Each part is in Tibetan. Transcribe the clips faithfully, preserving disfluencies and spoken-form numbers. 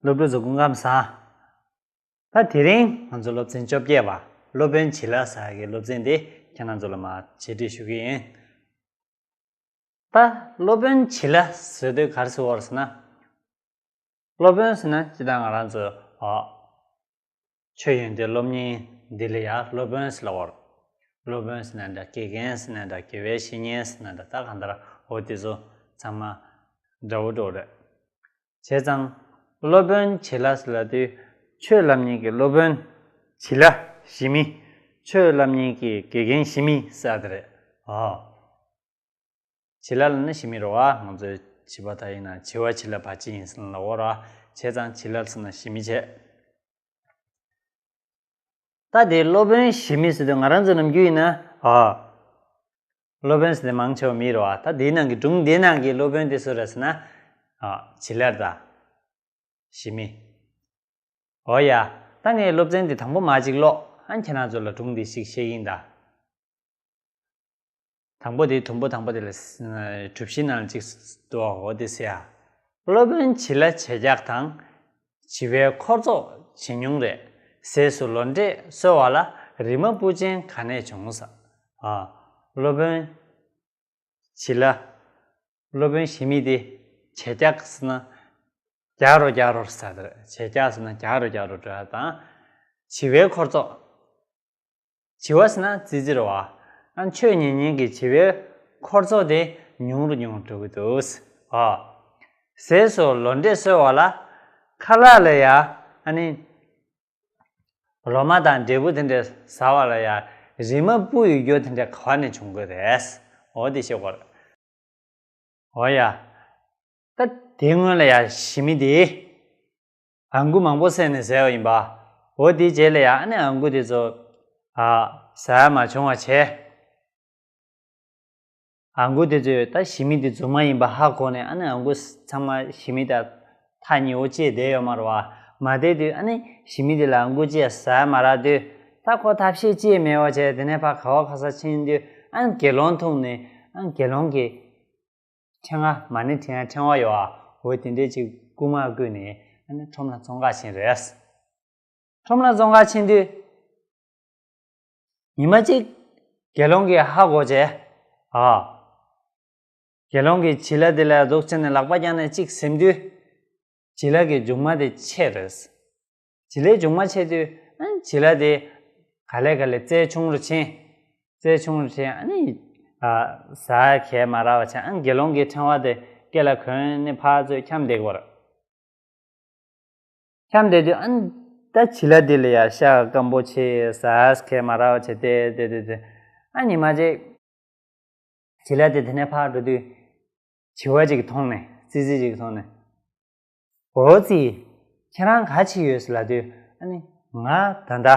སློབ་ཕྲུག་ཚོ་སྐུ་ཁམས་བཟང་། ད་དེ་རིང་ང་ཚོ་སློབ་ཚན་བཅོ་བརྒྱད་པ་སློབ་དཔོན་བྱི་ལ་ཟེར་གྱི་སློབ་ཚན་འདི་ཁྱེད་རང་ཚོ་ལ་མར་འཆད་ཁྲིད་ཞུ་གི་ཡིན། ད་སློབ་དཔོན་བྱི་ལ་ཟེར་དུས་ག་རེ་ཟེར་བ་རེད་ཟེར་ན། སློབ་དཔོན་ཟེར་ན་སྤྱིར་བཏང་ང་རང་ཚོ་ཨ། ཆོས་ཡོན་ཏན་སློབ་གཉེར་འདི་ལ་ཡང་སློབ་དཔོན་ཟེར་ལབ་པ་རེད། སློབ་དཔོན་ཟེར་ན་འདྲ། དགེ་རྒན་ཟེར་ན་འདྲ། དགེ་བའི་བཤེས་གཉེན་ཟེར་ན་འདྲ། ད་གང་ལྟར་འོ་དེ་ཚོ་ཚང་མ་འདྲ་བོ་འདྲ་བོ་རེད། བྱས་ཙང་སློབ་དཔོན་བྱི་ལ་ཟེར་ལབ་དུས་ཆོས་ལམ་གཉེར་གྱི་སློབ་དཔོན་བྱི་ལ་ཞི་མི། ཆོས་ལམ་གཉེར་གྱི་དགེ་རྒན་ཞི་མི་ཟེར་དེ་རེད། ཨོ། བྱི་ལ་ལབ་ན་ཞི་མི་རེད་བ། ང་ཚོའི་བྱིས་པ་དག་ཡིན་ན་བྱི་བ་བྱི་ལ་བ་ཅི་ཡིན་ཟེར་ལབ་པ་རེད་བ། བྱས་ཙང་བྱི་ལ་ཟེར་ན་ཞི་མི་བྱས། ད་དེ་སློབ་དཔོན་ཞི་མི་ཟེར་དུས་ང་རང་ཚོ་ནམ་རྒྱུན་ཡིན་ན་ཨ། སློབ་དཔོན་ཟེར་དེ་མང་ཆེ་བ་མི་རེད་བ། ད་དེའི་ནང་གི་སྒྲུང་དེའི་ནང་གི་སློབ་དཔོན་དེ་སུ་རེད་ཟེར་ན་ཨ། བྱི་ལ་དང་ཞི་མི། འོ་ཡ། ད་ངས་སློབ་ཚན་འདི་དང་པོ་མར་ཅིག་ཀློག་ཨ། ཁྱེད་རང་ཚོ་ལ་སྒྲུང་འདི་ཞིག་བཤད་ཀྱི་ཡིན་ད། དང་པོ་དེ། དུམ་བུ་དང་པོ་དེ་ལ་གྲུ་བཞི་ནང་ལ་ཅིག་འདུག་འོ་དེ་ཟེར་ཡ། སློབ་དཔོན་བྱི་ལ་བྱེ་ཆག་དང་། བྱི་བའི་འཁོར་ཚོགས་ཇེ་ཉུང་རེད། ཟས་སུ་ལོ་འབྲས་གསོལ་བ་ལ། རི་མོ་སྤུ་ཅན་ག་ནས་བྱུང་ཟེར། ཨ། སློབ་དཔོན་བྱི་ལ། སློབ་དཔོན་ཞི་མི་དེ་བྱེ་ཆག་ཟེར་ན་རྒྱག་རོགས་རྒྱག་རོགས་ཟེར་དེ་རེད། བྱེ་ཆག་ཟེར་ན་རྒྱག་རོགས་རྒྱག་རོགས་འགྲོ་ཡ་དང་། བྱི་བའི་འཁོར་ཚོགས། བྱི་བ་ཟེར་ན་ཙི་ཙི་རེད་བ། ཨ། ཆོས་ཉན་མཁན་གྱི་བྱི་བའི་འཁོར་ཚོགས་དེ་ཉུང་རུ་ཉུང་རུ་འགྲོ་གི་འདུག་ཨ། ཟས་སུ་ལོ་འབྲས་གསོལ་བ་ལ། ཁ་ལག་ལ་ཡ་ཨ་ནི། ལོ་མ་དང་འབྲས་བུ་དེ་འདྲ་ཟ་བ་ལ་ཡ་རི་མོ་སྤུ་ཡི་རྒྱུ་དེ་འདྲ་ག་བ་ནས་བྱུང་གི་རེད། འོ་དེ་བཤད་དགོས་རེད། འོ་ཡ། ད་དེ་སྔོན་ལ་ཡ་ཞི་མི་དེ་ཨ་འགུ་མང་པོ་བསད་ནས་བཟས་པ་ཡིན་པ། འོ་དེའི་རྗེས་ལ་ཡ་ཨ་ནི་ཨ་འགུ་དེ་ཚོ་ཨ་ཟ་ཡ་མ་བྱུང་བ་བྱས། ཨ་འགུ་དེ་ཚོས་ད་ཞི་མི་དེ་རྫུན་མ་ཡིན་པ་ཧ་གོ་ནས་ཨ་ནི་ཨ་འགུ་ཚང་མ་ཞི་མི་དང་ཐག་ཉེ་བོ་བཅད་བསྡད་ཡོད་མ་རེད་བ། མ་བསྡད་དུས་ཨ་ནི་ཞི་མི་དེ་ལ་ཨ་འགུ་བཅད་ཟ་མ་རག་དུས་ད་ཁོ་ཐབས་ཤེས་ཅི་ཡང་མེད་པ་བྱས། དེ་ནས་ཕར་ག་བ་ག་ས་ཕྱིན་དུས་ཨ་ནི་དགེ་སློང་ཐུག་ནས་ཨ་ནི་དགེ་སློང་གི་ཕྲེང་བ། མ་ཎི་བྲི་ཡ་ཕྲེང་བ་ཡོད་ཨ། འོ་དེ་འདྲས་ཅིག་རྐུ་མ་བརྐུས་ནས་ཨ་ནི་ཁྲོམ་ལ་བཙོང་ག་ཕྱིན་རེད། ཁྲོམ་ལ་བཙོང་ག་ཕྱིན་དུས། ཉི་མ་གཅིག་དགེ་སློང་གིས་ཧ་གོ་བྱས། ཨ། དགེ་སློང་གིས་བྱི་ལ་དེ་ལ་འདུག་བྱས་ནས་ལག་པ་བརྐྱངས་ནས་གཅིག་ཟིན་དུས། བྱི་ལ་གི་མཇུག་མ་དེ་ཆད་རེད། བྱི་ལའི་མཇུག་མ་ཆད་དུས་ཨ་བྱི་ལ་དེ་ག་ལེ་ག་ལེ་རྩལ་ཆུང་རུ་ཕྱིན། རྩལ་ཆུང་རུ་ཕྱིན། ཨ་ནི་ཨ་ཟ་གས་མ་རག་པ་བྱས། ཨ་དགེ་སློང་གི་ཕྲེང་བ་དེ་སྐེ་ལ་གོན་ནས་ཕར་ཚུར་འཁྱམས་བསྡད་ཀྱི་ཡོད་རེད། འཁྱམས་བསྡད་དུས་ཨ་ནི་ད་བྱི་ལ་དེ་ལ་ཡ་ཤ་སྐམ་པོ་ཆེ། ཟ་གས་མ་རག་པ་བྱས་ཏེ་ཏེ་ཏེ་ཏེ། ཨ་ཉི་མ་གཅིག་བྱི་ལ་དེ་དེ་ནས་ཕར་འགྲོ་དུས་བྱི་བ་ཅིག་མཐོང་ནས། ཙི་ཙི་ཅིག་མཐོང་ནས། འོ་ཙི། ཁྱེད་རང་ག་བྱེད་ཡོད་ཟེར་ལབ་དུས་ཨ་ནི་ང་ད་ལྟ་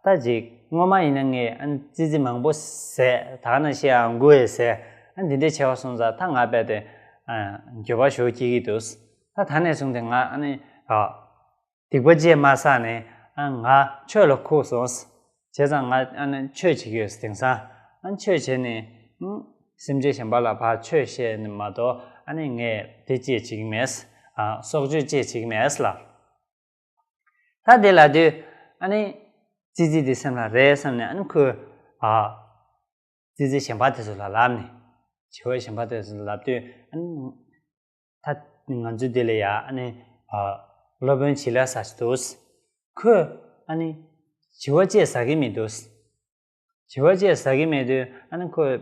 ད་ཅིག་སྔོན་མ་ཡིན་ན་ངས་ཨ་ནི་ཙི་ཙི་མང་པོ་བཟས། ད་ག་ནང་བཞིན་ཨ་འགུ་ཡས་བཟས། ཨ་འདི་འདྲས་བྱས་པ་སོང་ཙང་ད་ང་རྦད་དེ་ཨ་འགྱོད་པ་ཞེ་པོ་སྐྱེ་གི་འདུག་ད་ད་ནས་བཟུང་སྟེ་ང་ཨ་ནི་ཨ་སྡིག་པ་ཅིག་མ་བསགས་ནས་ཨ་ང་ཆོས་ལ་ཁུག་སོང་། བྱས་ཙང་ང་ཨ་ནི་ཆོས་བྱེད་ཀྱི་ཡོད། དེང་སང་ཨ་ཆོས་བྱས་ནས་ཨ་སེམས་ཅན་གཞན་པ་ལ་ཕར་ཆོས་བཤད་ནས་མ་གཏོགས་ཨ་ནི་ངས་དེ་ཅིག་བྱེད་ཀྱི་མེད། ཨ་སྲོག་གཅོད་ཅིག་བྱེད་ཀྱི་མེད་ལ། ད་དེ་ལབ་དུས་ཨ་ནི་ཙི་ཙི་དེ་སེམས་ལ་རེད་བསམ་ནས་ཨ་ནི་ཁོས་ཨ་ཙི་ཙི་གཞན་པ་དེ་ཚོ་ལ་ལབ་ནས། བྱི་བ་གཞན་པ་དེ་ཚོ་ལ་ལབ་དུས་ཨ་ནི་ད་ང་ཚོའི་འདི་ལ་ཡ་ཨ་ནི་ཨ་སློབ་དཔོན་བྱི་ལ་ཟེར་ཞིག་འདུག་ཁོས་ཨ་ནི་བྱི་བ་ཅིག་ཟ་གི་མི་འདུག་བྱི་བ་ཅིག་ཟ་གི་མེད་དུས་ཨ་ནི་ཁོས་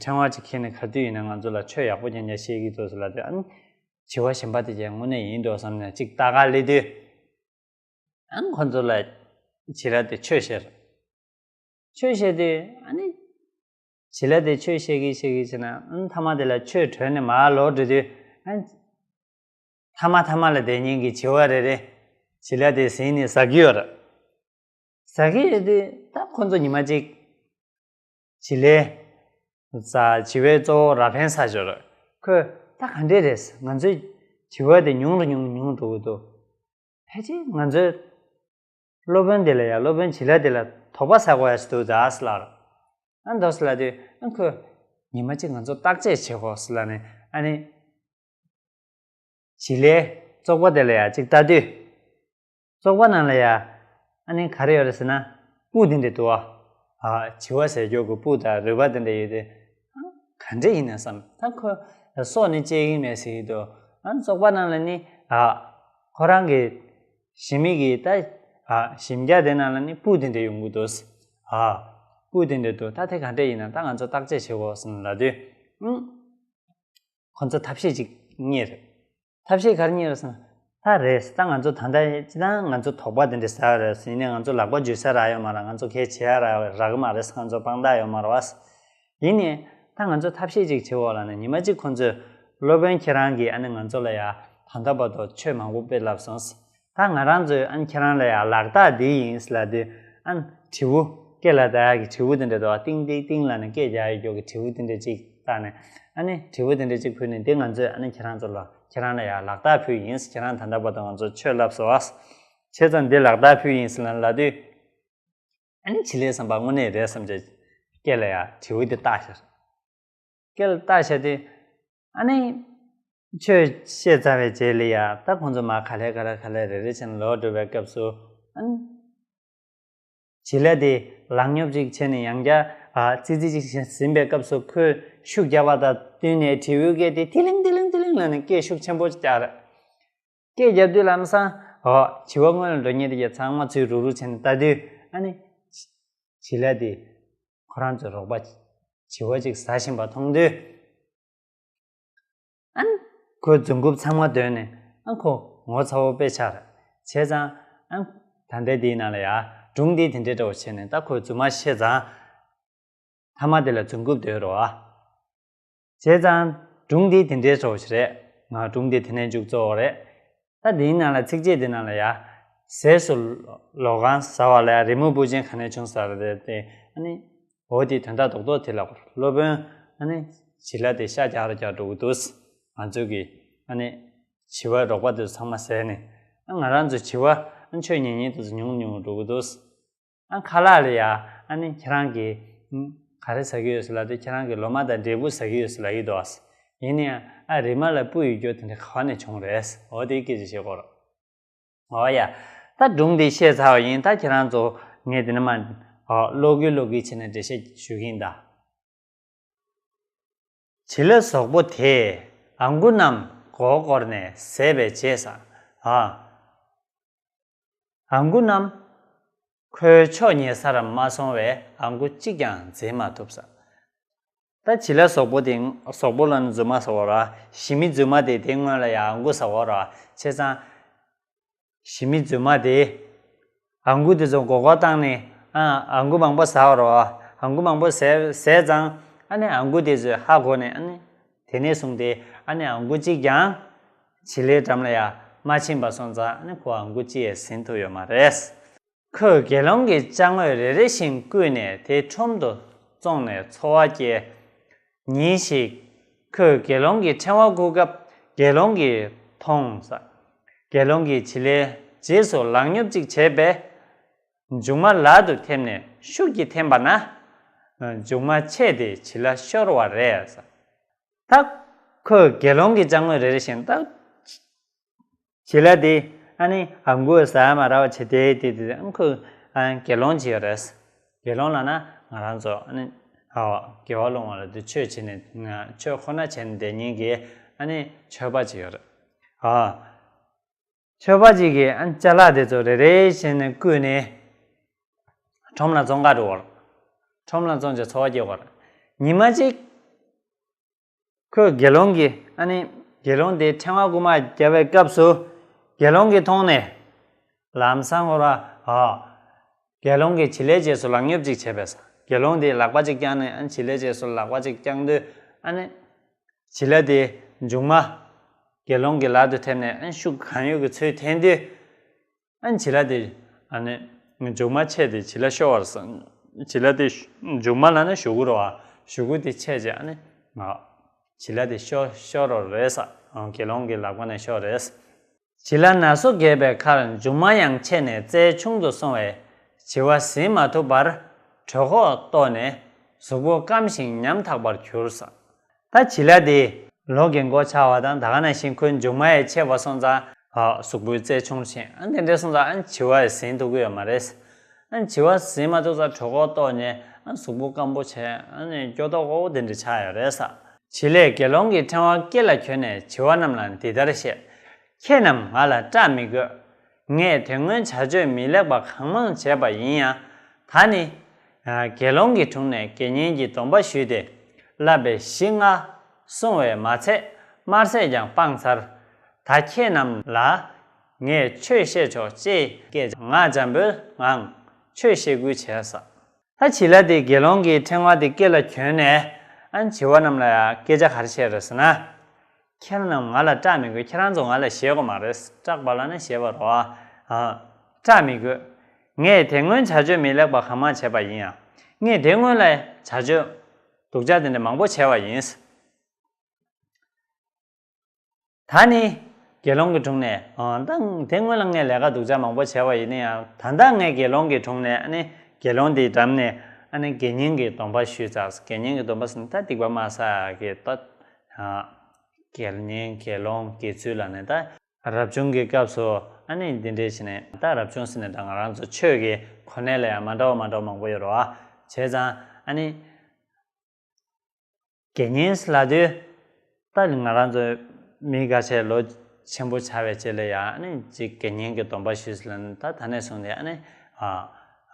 ཕྲེང་བ་ཅིག་ཁྱེར་ནས་ག་དུས་ཡིན་ན་ང་ཚོ་ལ་ཆོས་ཡག་པོ་རྐྱང་རྐྱང་བཤད་ཀྱི་འདུག་ཟེར་ལབ་དུས་ཨ་ནི་བྱི་བ་གཞན་པ་དེ་ཀྱང་དངོས་གནས་ཡིན་འགྲོ་བསམ་ནས་ཅིག་ལྟ་ག་སླེབས་དུས། ཨ་ནི་ཁོ་ཚོ་ལ་བྱི་ལ་དེ་ཆོས་བཤད། ཆོས་བཤད་དུས་ཨ་ནི་བྱི་ལ་དེ་ཆོས་བཤད་གི་བཤད་གི་བྱས་ན་ཨ་ནི་མཐའ་མ་དེ་ལ་ཆོས་གྲོལ་ནས་མར་ལོག་འགྲོ་དུས་ཨ་ནི་མཐའ་མ་མཐའ་མ་ལ་བསྡད་མཁན་གྱི་བྱི་བ་རེ་རེ་བྱི་ལ་དེ་ཟིན་ནས་ཟ་གི་ཡོད་རེད། ཟ་གི་ཡོད་དུས་ད་ཁོ་ཚོ་ཉི་མ་གཅིག་བྱི་ལའི་ཟ། བྱི་བའི་གཙོ་བོ་ར་ཕན་ཟེར་ཅིག་ཡོད་རེད། ཁོས་ད་ག་འདྲས་རེད། ང་ཚོའི་བྱི་བ་དེ་ཉུང་རུ་ཉུང་རུ་ཉུང་རུ་འགྲོ་གི་འདུག་ཕལ་ཆེར་ང་ཚོའི་སློབ་དཔོན་དེ་ལ་ཡ། སློབ་དཔོན་བྱི་ལ་དེ་ལ་དོགས་པ་ཟ་དགོས་ཡ་ཞིག་འདུག་ད་ཟེར་ལབ་རེད། ཨ་འདུག་ཟེར་ལབ་དུས་ཨ་ཁོས་ཉི་མ་གཅིག་ང་ཚོ་བརྟག་དཔྱད་བྱེད་དགོས་ཟེར་ལབ་ནས་ཨ་ནི་བྱི་ལའི་ བཙོག་པ་དེ་ལ་ཡ་གཅིག་ལྟ་དུས། བཙོག་པ་ནང་ལ་ཡ། ཨ་ནི་ག་རེ་ཡོད་རེད་ཟེར་ན། སྤུ་དེ་འདྲ་འདུག་ཨ། ཨ། བྱི་བ་ཟས་རྒྱུ་གི་སྤུ་དང་རུས་པ་དེ་འདྲ་ཡོད་དེ། ག་འདྲ་ཡིན་ན་བསམ། ད་ཁོ་སྲོག་ནི་བཅད་ཀྱི་མེད་ཟེར་གྱི་འདུག་ཨ། བཙོག་པ་ནང་ལ་ནི། ཨ། ཁོ་རང་གི་ཞི་མི་གི་ད། ཨ། ཞིམ་རྒྱག་དེ་ནང་ལ་ནི་སྤུ་དེ་འདྲ་ཡོང་གི་འདུག་ཨ། སྤུ་དེ་འདྲ་འདུག་ད་དེ་ག་འདྲ་ཡིན་ན་ད་ང་ཚོ་བརྟག་དཔྱད་བྱེད་དགོས་ཟེར་ལབ་དུས། ཨང་། ཁོ་ཚོ་ཐབས་ཤེས་ཅིག་རྙེད་རེད། ཐབས་ཤེས་ག་རེ་རྙེད་རེད་ཟེར་ན། ད་རེད། ད་ང་ཚོ་ད་ལྟ་སྤྱིར་བཏང་ང་ཚོ་དོགས་པ་དེ་འདྲ་ཟ་ཡ་རེད། ཡིན་ནའི་ང་ཚོ་ལག་པ་འཇུ་ས་རག་ཡོད་མ་རེད། ང་ཚོ་གལ་བྱེད་ཡ་རག་རག་གི་མ་རེད། ང་ཚོ་དཔང་རྟགས་ཡོད་མ་རེད་བ། ཡིན་ནའི་ད་ང་ཚོ་ཐབས་ཤེས་ཅིག་བྱེད་འོག་ལ་ནི་ཉི་མ་གཅིག་ཁོང་ཚོས། སློབ་དཔོན་ཁྱེད་རང་གིས་ཨ་ནི་ང་ཚོ་ལ་ཡ་ད་ལྟ་བར་དུ་ཆོས་མང་པོ་དཔེ་བསླབས་སོང་། ད་ང་རང་ཚོས་ཨ་ནི་ཁྱེད་རང་ལ་ཡ་ལག་རྟགས་འདི་ཡིན་ལབ་དུས། ཨ་ནི་དྲིལ་བུ། སྐེ་ལ་བཏགས་ཡག་གི་དྲིལ་བུ་དེ་འདྲ་འདུག་ཨ། ཏིང་ཏིང་ཏིང་ལབ་ནས་སྐེ་རྒྱག་ཡག་གི་དྲིལ་བུ་དེ་འདྲ་ཅིག་བཏགས་ནས། ཨ་ནི་དྲིལ་བུ་དེ་འདྲ་ཅིག་ཕུལ་ནས། འདི་ང་ཚོས་ཨ་ནི་ཁྱེད་རང་ཚོ་ལ། ཁྱེད་རང་ལ་ཡ་ལག་རྟགས་ཕུལ་ཡིན། ཁྱེད་རང་ད་ལྟ་བར་དུ་ང་ཚོ་ཆོས་བསླབས་སོང་ཨ། བྱས་ཙང་འདི་ལག་རྟགས་ཕུལ་ཡིན་ཟེར་ལབ་དུས། ཨ་ནི་བྱི་ལའི་བསམ་པ་དངོས་གནས་རེད་བསམ་བྱས། སྐེ་ལ་ཡ་དྲིལ་བུ་དེ་བཏགས་ཤག་སྐེ་ལ་བཏགས་བཞག་དུས། ཨ་ནི། ཆོས་བཤད་ཚར་བའི་རྗེས་ལ་ཡ། ད་ཁོང་ཚོ་མར་ག་ལེ་ག་ལེ་ག་ལེ་རེ་རེ་བྱས་ནས་ལོག་འགྲོ་བའི་སྐབས་སུ། ཨ་ནི། བྱི་ལ་དེ་ལག་སྙོབ་ཅིག་བྱས་ནས་ཡང་བསྐྱར། ཨ། ཙི་ཙི་ཅིག་ཟིན་པའི་སྐབས་སུ། ཁོས་ཤུགས་རྒྱབ་པ་དང་བསྟུན་ནས་དྲིལ་བུའི་སྐེ་དེ་ཐི་ལིང་ཐི་ལིང་ཐི་ལིང་ལབ་ནས་སྐད་ཤུགས་ཆེན་པོ་རྒྱག་རེད། སྐད་རྒྱབ་དུས་ལམ་སང་། འོ། བྱི་བ་སྔོན་ལ་འགྲོ་མཁན་དེ་གས་ཚང་མ་ཚུར་རུག་རུག་བྱས་ནས་ལྟ་དུས། ཨ་ནི། བྱི་ལ་དེ། ཁོ་རང་ཚོའི་རོགས་པ་བྱི་བ་ཅིག་ཟ་བཞིན་པ་མཐོང་དུས། ཨ་ནི། ཁོའི་མཛུབ་གུ་ཚང་མ་བརྡོལ་ནས། ཨ། ཁོ་ངོ་ཚ་བོ་དཔེ་ཆགས་རེད། བྱས་ཙང་། ཨ། ད་ལྟའི་འདིའི་ནང་ལ་ཡ། སྒྲུང་འདི་དེ་འདྲའི་འདྲ་བོ་བྱས་ནས། ད་ཁོའི་རྫུན་མ་བཤད་ཙང་། མཐའ་མ་དེ་ལ་རྫུན་རྐུབ་བརྡོལ་རོ་ཨ། བྱས་ཙང་། སྒྲུང་འདི་དེ་འདྲའི་འདྲ་བོ་ཞིག་རེད། ང་། སྒྲུང་འདི་དེ་ནས་མཇུག་རྫོགས་རེད། ད་འདིའི་ནང་ལ་ཚིགས་བཅད་འདི་ནང་ལ་ཡ། ཟས་སུ་ལོག་གང་ཟ་བ་ལ་ཡ། རི་མོ་སྤུ་ཅན་ག་ནས་བྱུང་ཟེར་བ་དེ། ཨ་ནི། འོ། དེའི་དོན་དག་རྡོག་རྡོག་དེ་ལ་སློབ་དཔོན། ཨ་ནི། བྱི་ལ་དེ་ཤ་རྒྱག་རུ་རྒྱག་འགྲོ་གི་འདུག་ང་ཚོ་གི། ཨ་ནི། བྱི་བ་རོགས་པ་དེ་ཚོ་ཚང་མ་ཟས་ནས། ཨ། ང་རང་ཚོ་བྱི་བ། ཨ། ཆོས་ཉན་ཉན་དེ་ཚོ་ཉུང་ཉུང་འགྲོ་གི་འདུག་ཨ། ཁ་ལག་ལ་ཡ། ཨ་ནི་ཁྱེད་རང་གིས། ཨ། ག་རེ་ཟ་གི་ཡོད་ཟེར་ལབ་དུས། ཁྱེད་རང་གིས་ལོ་མ་དང་འབྲས་བུ་ཟ་གི་ཡོད་ཟེར་ལབ་ཀྱི་འདུག་ཨ། ཡིན་ན་ཡང་། ཨ། རི་མ་ལ་སྤུ་ཡོད་རྒྱུ་དེ་འདྲ་ག་བ་ནས་བྱུང་རེད། འོ། དེའི་སྐད་ཆ་བཤད་དགོས་རེད། འོ་ཡ། ད་སྒྲུང་འདི་བཤད་ཚར་བ་ཡིན། ད་ཁྱེད་རང་ཚོ་ངས་འདི་ནས་མར། ཨོ། ཀློག་གི་ཀློག་གི་བྱས་ནས་འགྲེལ་བཤད་ཞུ་གི་ཡིན་ད། བྱི་ལ་ཟོག་པོ་དེས་ཨང་གུ་རྣམས་མགོ་བོར་ནས་བཟས་པའི་རྗེས་སུ། ཨ། ཨང་གུ་རྣམས་ཁོའི་ཕྱོགས་ཉེ་སར་མ་སོང་བས་ཨང་གུ་གཅིག་ཀྱང་འཛིན་མ་ཐུབ་ཟེར། ད་བྱི་ལ་ཟོག་པོ་དེ། ཟོག་པོ་ལབ་ན་རྫུན་མ་ཟེར་བ་རེད། ཞི་མི་རྫུན་མ་དེ། དེ་སྔོན་ལ་ཡ་ཨང་གུ་ཟ་བ་རེད། བྱས་ཙང་། ཞི་མི་རྫུན་མ་དེ། ཨང་གུ་དེ་ཚོ་མགོ་སྐོར་བཏང་ནས། ཨ། ཨང་གུ་མང་པོ་ཟ་བ་རེད། ཨང་གུ་མང་པོ་ཟས་ཟས་ཙང་། ཨ་ནི་ཨང་གུ་དེ་ཚོས་ཧ་གོ་ནས། ཨ་ནི། དེ་ནས་བཟུང་སྟེ། ཨ་ནི་ཨང་གུ་གཅིག་ཀྱང་བྱི་ལའི་འགྲམ་ལ་ཡ་མ་ཕྱིན་པ་སོང་ཙང་། ཨ་ནི་ཁོ་ཨང་གུ་གཅིག་ཡང་ཟིན་ཐུབ་ཡོད་མ་རེད། ཁོས་དགེ་སློང་གི་ཅ་དངོས་རེ་རེ་བཞིན་བརྐུས་ནས་དེ་ཁྲོམ་དུ་བཙོངས་ནས་འཚོ་བ་སྐྱེལ། ཉིན་ཞིག་ཁོས་དགེ་སློང་གི་ཕྲེང་བ་བརྐུ་སྐབས་དགེ་སློང་གིས་མཐོང་ཟེར། དགེ་སློང་གིས་བྱི་ལའི་རྗེས་སུ་ལག་སྙོབ་ཅིག་བྱས་པས། མཇུག་མ་ལག་ཏུ་ཐེབས་ནས་ཤུགས་ཀྱིས་འཐེན་པ་ན། མཇུག་མ་ཆད་དེ་བྱི་ལ་ཤོར་བ་རེད་ཟེར། ད་ཁོས་དགེ་སློང་གི་ཅ་དངོས་རེ་རེ་བཞིན། ད་བྱི་ལ་དེ། ཨ་ནི་ཨང་གུ་ཟ་མ་རག་པ་བྱས་ཏེ། དེ་དེ། ཨ། ཁོས། ཨ། དགེ་སློང་ཅིག་ཡོད་རེད། དགེ་སློང་ལབ་ན་ང་རང་ཚོ། ཨ་ནི། ཨ། དགེ་བ་སློང་བ་ལབ་དུས་ཆོས་བྱས་ནས། ཆོས་ཁོ་ན་བྱས་ནས་བསྡད་མཁན་གྱི། ཨ་ནི་ཆོས་པ་ཅིག་ཡོད་རེད། ཨ། ཆོས་པ་ཅིག་གིས། ཨ། ཅ་ལག་དེ་ཚོ་རེ་རེ་བྱས་ནས་བརྐུས་ནས་ཁྲོམ་ལ་བཙོང་ག་འགྲོ་བ་རེད། ཁྲོམ་ལ་བཙོང་བྱས་འཚོ་བ་སྐྱེལ་བ་རེད། ཉི་མ་གཅིག་ཁོས་དགེ་སློང་གི། ཨ་ནི་དགེ་སློང་དེ་ཕྲེང་བ་རྐུན་མ་རྒྱག་པའི་སྐབས་སུ། དགེ་སློང་གིས་མཐོང་ནས། ལམ་སང་ཁོ་ར། ཨ། དགེ་སློང་གིས་བྱི་ལའི་རྗེས་སུ་ལག་སྙོབ་ཅིག་བྱས་པས། དགེ་སློང་དེས་ལག་པ་ཅིག་བརྐྱངས་ནས། ཨ། བྱི་ལའི་རྗེས་སུ་ལག་པ་ཅིག་བརྐྱངས་དུས། ཨ་ནི་བྱི་ལ་དེ་མཇུག་མ་དགེ་སློང་གི་ལག་ཏུ་ཐེབས་ནས། ཨ། ཤུགས་གང་ཡོད་ཀྱིས་ཚུར་འཐེན་དུས། ཨ། བྱི་ལ་དེ། ཨ་ནི་མཇུག་མ་ཆད་དེ་བྱི་ལ་ཤོར་བ་རེད། བྱི་ལ་དེ་མཇུག་མ་ལབ་ན་གཞུག་གུ་རེད་བ། གཞུག་གུ་དེ་ཆད་བྱས། ཨ་ནི། ཨ། བྱི་ལ་དེ་ཤོར་ཤོར་བ་རེད་ཟེར། ཨ། དགེ་སློང་གི་ལག་པ་ནས་ཤོར་རེད། བྱི་ལ་ན་སོ་རྒས་པའི་ཁར་མཇུག་མ་ཡང་ཆད་ནས་རྩལ་ཆུང་དུ་སོང་བས། བྱི་བ་ཟིན་མ་ཐུབ་པར་གྲོད་ཁོག་ལྟོགས་ནས་གཟུགས་པོ་སྐམ་ཞིང་ཉམ་ཐག་པར་གྱུར་ཟེར། ད་བྱི་ལ་དེ་ལོ་རྒན་འཁོགས་ཆགས་པ་དང་། ད་ག་ནང་བཞིན་ཁོའི་མཇུག་མ་ཡང་ཆད་པ་སོང་ཙང་ ཨ་གཟུགས་པོའི་རྩལ་ཆུང་ཕྱིན། ཨ་དེ་འདྲ་སོང་ཙང་ཨ་བྱི་བ་ཡིས་ཟིན་ཐུབ་ཀྱི་ཡོད་མ་རེད། ཨ་བྱི་བ་ཟིན་མ་ཐུབ་ཙང་གྲོད་ཁོག་ལྟོགས་ནས་ཨ་གཟུགས་པོ་སྐམ་པོ་བྱས། ཨ་ནི་སྐྱོ་ཏོག་ཏོག་དེ་འདྲ་ཆགས་ཡོད་རེད་ས། བྱི་ལས་དགེ་སློང་གི་ཕྲེང་བ་སྐེ་ལ་གྱོན་ནས་བྱི་བ་རྣམས་ལ་འདི་ལྟར་བཤད། ཁྱེད་རྣམས་ང་ལ་སྐྲག་མི་དགོས། ངས་དེ་སྔོན་བྱ་སྤྱོད་མི་ལེགས་པ་གང་མང་བྱས་པ་ཡིན་ཡང་། ད་ནི། ཨ་དགེ་སློང་གི་དྲུང་ནས་དགེ་བསྙེན་གྱི་སྡོམ་པ་ཞུས་ཏེ། བསླབ་པའི་གཞི་ལྔ་བསྲུང་བས་མ་ཚད་དམར་ཟས་ཀྱང་སྤངས་ཚར། ད་ཁྱེད་རྣམས་ལ་ངས་ཆོས་བཤད་ཆོག་ཅེས་སྐད་ངག་འཇམ་པོའི་ངང་ཆོས་བཤད་ཁུལ་བྱས་ས། ད་བྱི་ལ་དེ་དགེ་སློང་གི་ཕྲེང་བ་དེ་སྐེ་ལ་གྱོན་ནས་ཨ་བྱི་བ་རྣམས་ལ་ཡང་སྐད་ཆ་ག་རེ་བཤད་རེད་ཟེར་ན། ཁྱེད་རྣམས་ང་ལ་སྐྲག་མི་དགོས། ཁྱེད་རང་ཚོ་ང་ལ་ཞེད་དགོས་མ་རེད། སྐྲག་པ་ལ་ནི་ཞེད་པ་རོ། ཨ་སྐྲག་མི་དགོས། ངས་དེ་སྔོན་བྱ་སྤྱོད་མི་ལེགས་པ་གང་མང་བྱས་པ་ཡིན་ཡང་། ངས་དེ་སྔོན་ལ་བྱ་སྤྱོད་སྡུག་ཅག་དེ་འདྲ་མང་པོ་བྱས་པ་ཡིན། ད་ནི་དགེ་སློང་གི་དྲུང་ནས། ཨ་ད་དེ་སྔོན་ལ་ངས་ལས་ཀ་སྡུག་ཅག་མང་པོ་བྱས་པ་ཡིན་ན་ཡང་། ད་ལྟ་ངས་དགེ་སློང་གི་དྲུང་ནས་ཨ་ནི་དགེ་སློང་དེའི་འགྲམ་ནས་ཨ་ནི་དགེ་བསྙེན་གྱི་སྡོམ་པ་ཞུས་ཚར། དགེ་བསྙེན་གྱི་སྡོམ་པ་ཟེར་ན་ད་སྡིག་པ་མ་བསགས་ཡག་གི་ད། ཨ་དགེ་བསྙེན་དགེ་སློང་དགེ་ཚུལ་ལ་ནི་ད་རབ་བྱུང་གི་སྐབས་སུ་ཨ་ནི་འདི་འདྲའི་བྱས་ནས། ད་རབ་བྱུང་ཟེར་ནས་ད་ང་རང་ཚོ་ཆོས་ཀྱི་གོ་གནས་ལ་ཡང་མ་འདྲ་བ་མ་འདྲ་བ་མང་པོ་ཡོད་རེད་བ། བྱས་ཙང་ཨ་ནི་དགེ་བསྙེན་ལབ་དུས། ད་ང་རང་ཚོ་མི་འགའ་ཤས་ལོ་ཆེན་པོ་ཆགས་པའི་རྗེས་ལ་ཡང་ཨ་ནི་ཅིག་དགེ་བསྙེན་གྱི་སྡོམ་པ་ཞུས་ལ་ནི། ད་ད་ནས་བཟུང་སྟེ་ཨ་ནི་ཨ་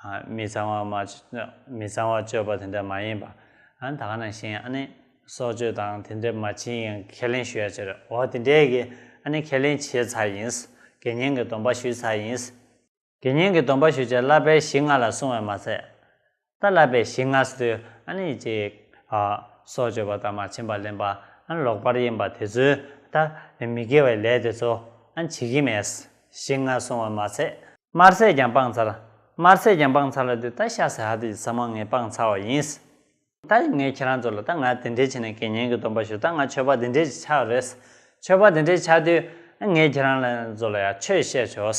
ཨ་མི་གཙང་བ་མ་མི་གཙང་བ་སྤྱོད་པ་དེ་འདྲ་མ་ཡིན་པ། ཨ་ནི་ད་ག་ནང་བཞིན་ཨ་ནི་སྲོག་གཅོད་དང་དེ་འདྲ་མ་བྱེད་ཡིན་ཁས་ལེན་ཞུ་ཡ་བྱེད་རེད། འོ་དེ་འདྲའི་གི་ཨ་ནི་ཁས་ལེན་བྱས་ཚར་ཡིན། དགེ་བསྙེན་གྱི་སྡོམ་པ་ཞུས་ཚར་ཡིན། དགེ་བསྙེན་གྱི་སྡོམ་པ་ཞུས་བྱས་བསླབ་པའི་གཞི་ལྔ་ལ་བསྲུང་བས་མ་ཚད། ད་བསླབ་པའི་གཞི་ལྔ་ཟེར་དུས་ཨ་ནི་ཅིག་ཨ་སྲོག་གཅོད་པ་དང་མ་བྱིན་པ་ལེན་པ། ཨ་ནི་ལོག་པར་གཡེམ་པ་དེ་ཚོའི་ད་མི་དགེ་བའི་ལས་དེ་ཚོ་ཨ་ནི་བྱེད་ཀྱི་མེད། གཞི་ལྔ་བསྲུང་བས་མ་ཚད་དམར་ཟས་ཀྱང་སྤངས་ཚར། དམར་ཟས་ཀྱང་སྤངས་ཚར་ལབ་དུས་ད་ཤ་ཟ་ཡག་དེ་ཚང་མ་ངས་སྤངས་ཚར་བ་ཡིན། ད་ངས་ཁྱེད་རང་ཚོ་ལ་ད་ང་དེ་འདྲས་བྱས་ནས་དགེ་བསྙེན་གྱི་སྡོམ་པ་ཞུ། ད་ང་ཆོས་པ་དེ་འདྲས་ཅིག་ཆགས་རེད། ཆོས་པ་དེ་འདྲས་ཆགས་དུས་ཨ་ངས་ཁྱེད་རང་ལ་ཚོ་ལ་ཡང་ཆོས་བཤད་ཆོག་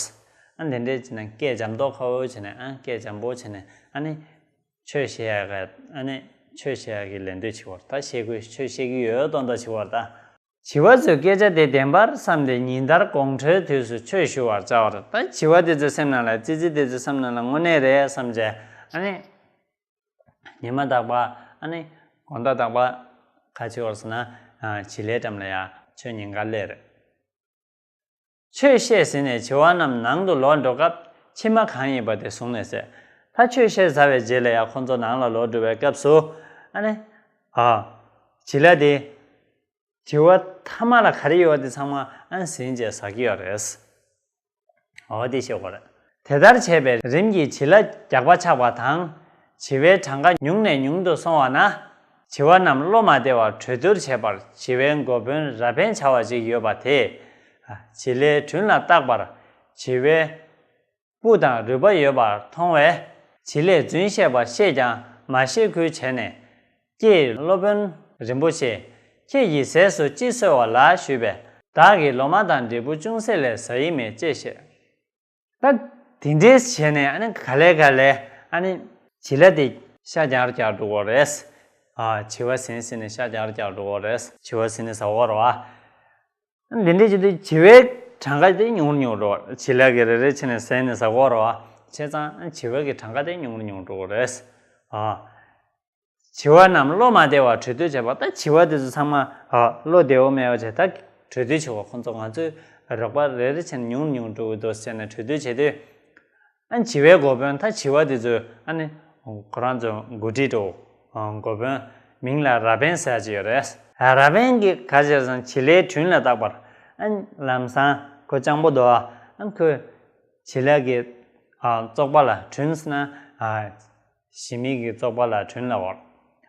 ཨ་དེ་འདྲས་བྱས་ནས་སྐད་འཇམ་ཏོག་ཁ་བོ་བྱས་ནས། ཨ་སྐད་འཇམ་པོ་བྱས་ནས་ཨ་ནི་ཆོས་བཤད་ཡག་གི་ཨ་ནི་ཆོས་བཤད་ཡག་གི་ལན་འདེབས་བྱེད་པར། ད་བཤད་དགོས། ཆོས་བཤད་ཀྱི་ཡོད་མདོག་མདོག་བྱེད་པར་ད། བྱི་བ་ཚོས་སྐད་ཆ་དེ་བདེན་པར་བསམས་ཏེ་ཉིན་ལྟར་དགོང་དྲོའི་དུས་སུ་ཆོས་ཞུ་བར་བྱ་བར། ད་བྱི་བ་དེ་ཚོའི་སེམས་ནང་ལ། ཙི་ཙི་དེ་ཚོའི་སེམས་ནང་ལ་དངོས་གནས་རེད་བསམ་བྱས། ཨ་ནི་ཉི་མ་རྟག་པར། ཨ་ནི་དགོང་དག་རྟག་པར་ག་བྱེད་པར་ཟེར་ན། ཨ་བྱི་ལའི་འགྲམ་ལ་ཡང་ཆོས་ཉན་ག་སླེབས་རེད། ཆོས་བཤད་ཟིན་ནས་བྱི་བ་རྣམས་ནང་དུ་ལོག་འགྲོ་སྐབས་མཆིལ་མ་གང་ཡིན་པ་དེ་བཟུང་ནས་བཟས། ད་ཆོས་བཤད་ཚར་བའི་རྗེས་ལ་ཡང་ཁོང་ཚོ་ནང་ལ་ལོག་འགྲོ་བའི་སྐབས་སུ། ཨ་ནི་ཨ་བྱི་ལ་དེ་བྱི་བ་མཐའ་མ་ལ་ག་རེ་ཡོད་པ་དེ་ཚང་མ་ཨ་ནི་ཟིན་བྱས་ཟ་གི་ཡོད་རེད། འོ་དེ་ཤེས་དགོས་རེད། དེ་ལྟར་བྱས་པས་རིམ་གྱིས་བྱི་ལ་རྒྱགས་པ་ཆགས་པ་དང་། བྱི་བའི་གྲངས་ཀ་ཉུང་ནས་ཉུང་དུ་སོང་བ་ན། བྱི་བ་རྣམས་བློ་མ་བདེ་བར་གྲོས་བསྡུར་བྱས་པར། བྱི་བའི་འགོ་དཔོན་ར་བན་བྱ་བ་ཅིག་ཡོད་པ་དེས། བྱི་ལའི་དྲུང་ལ་བརྟག་པར། བྱི་བའི་སྤུ་དང་རུས་པ་ཡོད་པར་མཐོང་བས། བྱི་ལས་རྫུན་བཤད་པ་ཤེས་ཀྱང་མ་བཤད་ཁུལ་བྱས་ནས། ཀྱེ་སློབ་དཔོན་རིན་པོ་ཆེ། ཁྱེད་ཀྱིས་ཟས་སུ་ཅི་གསོལ་བ་ལགས་ཞུས་པས། བདག་གིས་ལོ་མ་དང་འབྲས་བུ་ཅུང་ཟད་ལས་ཟ་ཡི་མེད་ཅེས་བཤད། ད་དེ་འདྲའི་བྱས་ནས་ཨ་ནི་ག་ལེ་ག་ལེ་ཨ་ནི་བྱི་ལ་དེ་ཤ་རྒྱགས་རྒྱགས་འགྲོ་གི་རེད། ཨ་བྱི་བ་ཟིན་ཟིན་ནས་ཤ་རྒྱགས་རྒྱགས་འགྲོ་གི་རེད། བྱི་བ་ཟིན་ནས་ཟ་གི་ཡོད་རེད་བ། འདི་འདྲའི་བྱེད་དུས་བྱི་བའི་གྲངས་ཀ་དེ་ཉུང་རུ་ཉུང་རུ་འགྲོ། བྱི་ལ་གིས་རེ་རེ་བྱས་ནས་ཟས་ནས་ཟ་གི་ཡོད་རེད་བ། བྱས་ཙང་བྱི་བ་གི་གྲངས་ཀ་དེ་ཉུང་རུ་ཉུང་རུ་འགྲོ་གི་རེད། ཨ། བྱི་བ་རྣམས་བློ་མ་བདེ་བར་གྲོས་བསྡུར་བྱས་པ། ད་བྱི་བ་དེ་ཚོ་ཚང་མ་ཨ་བློ་བདེ་བོ་མེད་པ་བྱས། ད་གྲོས་བསྡུར་བྱེད་པ། ཁོང་ཚོ་ང་ཚོའི་རོགས་པ་རེ་རེ་བྱས་ནས་ཉུང་རུ་ཉུང་རུ་འགྲོ་གི་འདུག་ཟེར་ནས་གྲོས་བསྡུར་བྱས་དུས། ཨ་ནི་བྱི་བའི་འགོ་དཔོན། ད་བྱི་བ་དེ་ཚོས་ཨ་ནི་ཁོ་རང་ཚོ་འགོ་ཁྲིད་འགྲོ། ཨ་འགོ་དཔོན་མིང་ལ་ར་བན་ཟེར་ཡག་ཅིག་ཡོད་རེད། ཨ་ར་བན་གྱིས་ག་རེ་བྱས་ཟེར་ན། བྱི་ལའི་དྲུང་ལ་བརྟག་པར། ཨ་ནི་ལམ་སང་ཁོ་སྤྱང་པོ་འདུག་ཨ་ནི་ཁོས་བྱི་ལ་གི་ཨ་བཙོག་པ་ལ། དྲུང་ཟེར་ན་ཨ་ཞི་མི་གི་བཙོག་པ་ལ་དྲུང་ལབ་པ།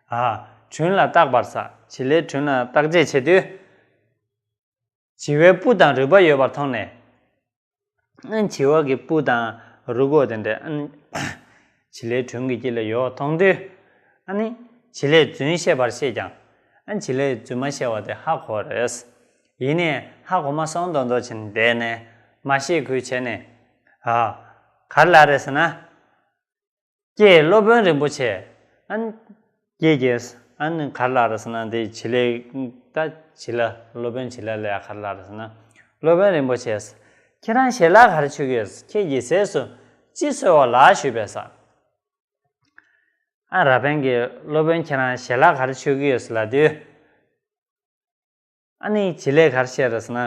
ཨ་དྲུང་ལ་བརྟག་པར་ཟེར། བྱི་ལའི་དྲུང་ལ་བརྟག་དཔྱད་བྱེད་དུས། བྱི་བའི་སྤུ་དང་རུས་པ་ཡོད་པར་མཐོང་ནས། ཨ་ནི་བྱི་བ་གི་སྤུ་དང་རུས་ཁོག་དེ་འདྲ་ཨ་ནི་བྱི་ལའི་དྲུང་གི་དཀྱིལ་ལ་ཡོད་པ་མཐོང་དུས། ཨ་ནི་བྱི་ལས་རྫུན་བཤད་པ་ཤེས་ཀྱང་། ཨ་ནི་བྱི་ལས་རྫུན་མ་བཤད་པ་དེ་ཧ་གོ་རེད། ཡིན་ནའི་ཧ་གོ་མ་སོང་མདོག་མདོག་བྱས་ནས་བསྡད་ནས་མ་བཤད་ཁུལ་བྱས་ནས། ཨ་ག་རེ་ལབ་རེད་ཟེར་ན། ཀྱེ་སློབ་དཔོན་རིན་པོ་ཆེ། ཨ་ནི་ཀྱེ་ཀྱེ། ཨ་ནི་ག་རེ་ལབ་རེད་ཟེར་ན། དེ་བྱི་ལའི། ད་བྱི་ལ། སློབ་དཔོན་བྱི་ལ་ལ་ཡ་ག་རེ་ལབ་རེད་ཟེར་ན། སློབ་དཔོན་རིན་པོ་ཆེ། ཁྱེད་རང་ཞལ་ལག་ག་རེ་མཆོད་ཀྱི་ཡོད། ཁྱེད་ཀྱི་ཟས་སུ་ཅི་འཚོལ་བ་ལགས་ཞུས་པས་ཟེར། ཨ་ར་བན་གྱིས་སློབ་དཔོན་ཁྱེད་རང་ཞལ་ལག་ག་རེ་མཆོད་ཀྱི་ཡོད་ལབ་དུས། ཨ་ནི་བྱེད་ལས་ག་རེ་བཤད་རེད་ཟེར་ན།